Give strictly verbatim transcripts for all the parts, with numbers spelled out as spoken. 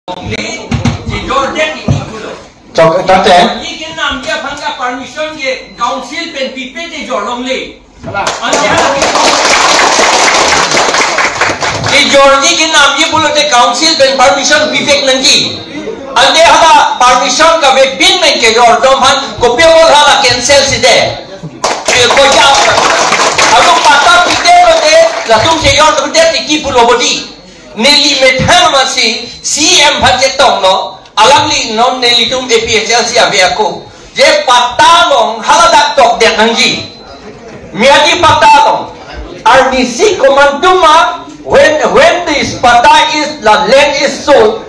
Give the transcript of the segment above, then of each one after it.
Ni, si jor det titi pulo. Chok, tate. Ni kenam dia aphan ke permission ke council pen pipe te jor longle. Ante hala ke, si jor ni kenam ni pulote council pen permission pivek nangji. Ante hala permission kavepin pen kejor atum aphan kopi apot hala cancel si det. Ko jam. Aru patta pidet lote, latum si jor det titi pulo bodi. Neli methang masi C M aphan chetonglo, alangli non nelitum A P H L C ave ako. Je patta along haladak tokdet nangji. Miyadi patta along. Arnisi komantu ma, when, when this patta is, the land is sold,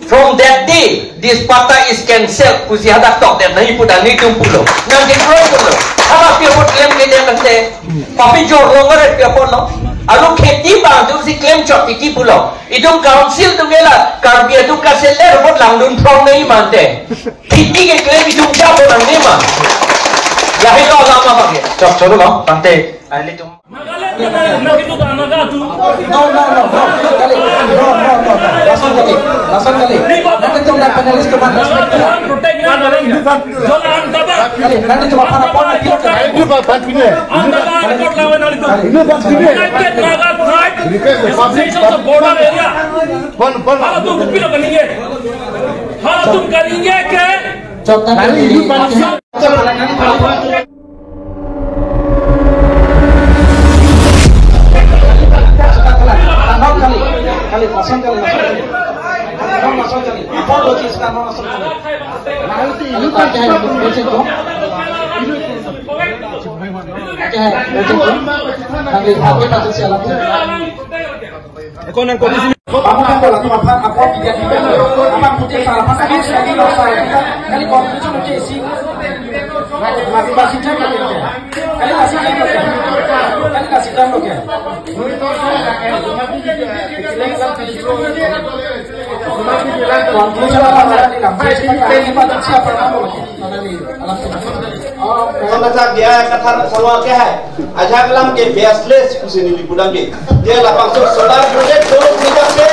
from that day, this patta is cancelled. Pusi hadak tokdet nangji pu ta nelitum pulo. Nangkekroi pulo. Hala pi apot klemkledet nangte. Papi jor longle pi apotlo. Aru kheti abang atumsi klem chot titi pulo. Itum council atum ke la Karbi atum kaseler apot langdun phrong nangji mante. Kheti keklem itum ja apot nangne ma. Lahelo alam abang ke. Chok cholo lo, tangte. Nelitum. Nagaland na kitu ta naga tu. No, no, no, no. Kali. No, no, no, no. Lason kali. Lason kali. Nelitum la panelist atum respect. Protect na dalam. Kali. Nelitum aphan apot apilo. Ini pas pine. Ini pas pine. United Naga Tribe Association of Border Area. Pon, pon. Hala atum kopilo kaningje. Hala atum kaningje ke. Chota kali, ini pas pine. Ako nang komisi. Pamu kan bola tu apa, apa tidak dibantu? Apa putih salah pasang ini sudah di luar saya. Kita kali kompetisi oke sih. Masih masih jaga ya. Kali masih jaga ya. Kali masih jaga ya. Konklusi apa tadi? Siapa nama? Kono ajak dia kata sama ke hai. Ajak lam ke baseless pusi neli pulang ke. Dia lapangso solar project dolo pulang ke.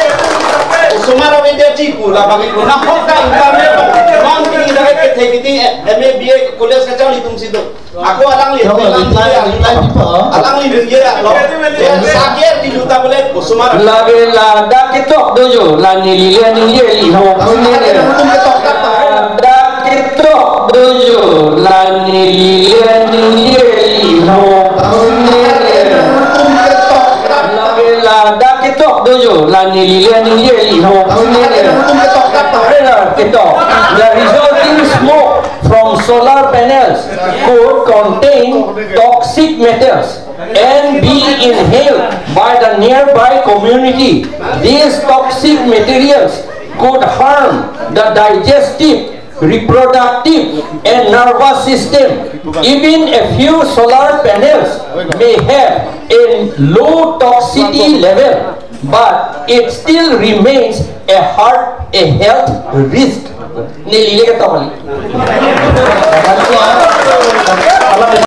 Osomar avedetji pu labang ke. Nahok ta internet. Bang ini dari ke thekiti M A B A college kacharli atumsi do. Ako alangli. Alangli ningje lo. Dia sager di luta boleh. Osomar. Lagi ladak ketok dojo. Lani lile ningje li ho. Ladak ketok dojo, lani lile ningje li ho. Lagi ladak ketok dojo, lani lile ningje li ho. Ketok. The resulting smoke from solar panels could contain toxic metals and be inhaled by the nearby community. These toxic materials could harm the digestive, reproductive, and nervous system. Even a few solar panels may have a low toxicity level, but it still remains a heart, a health risk. Neli le ketok kali. Alam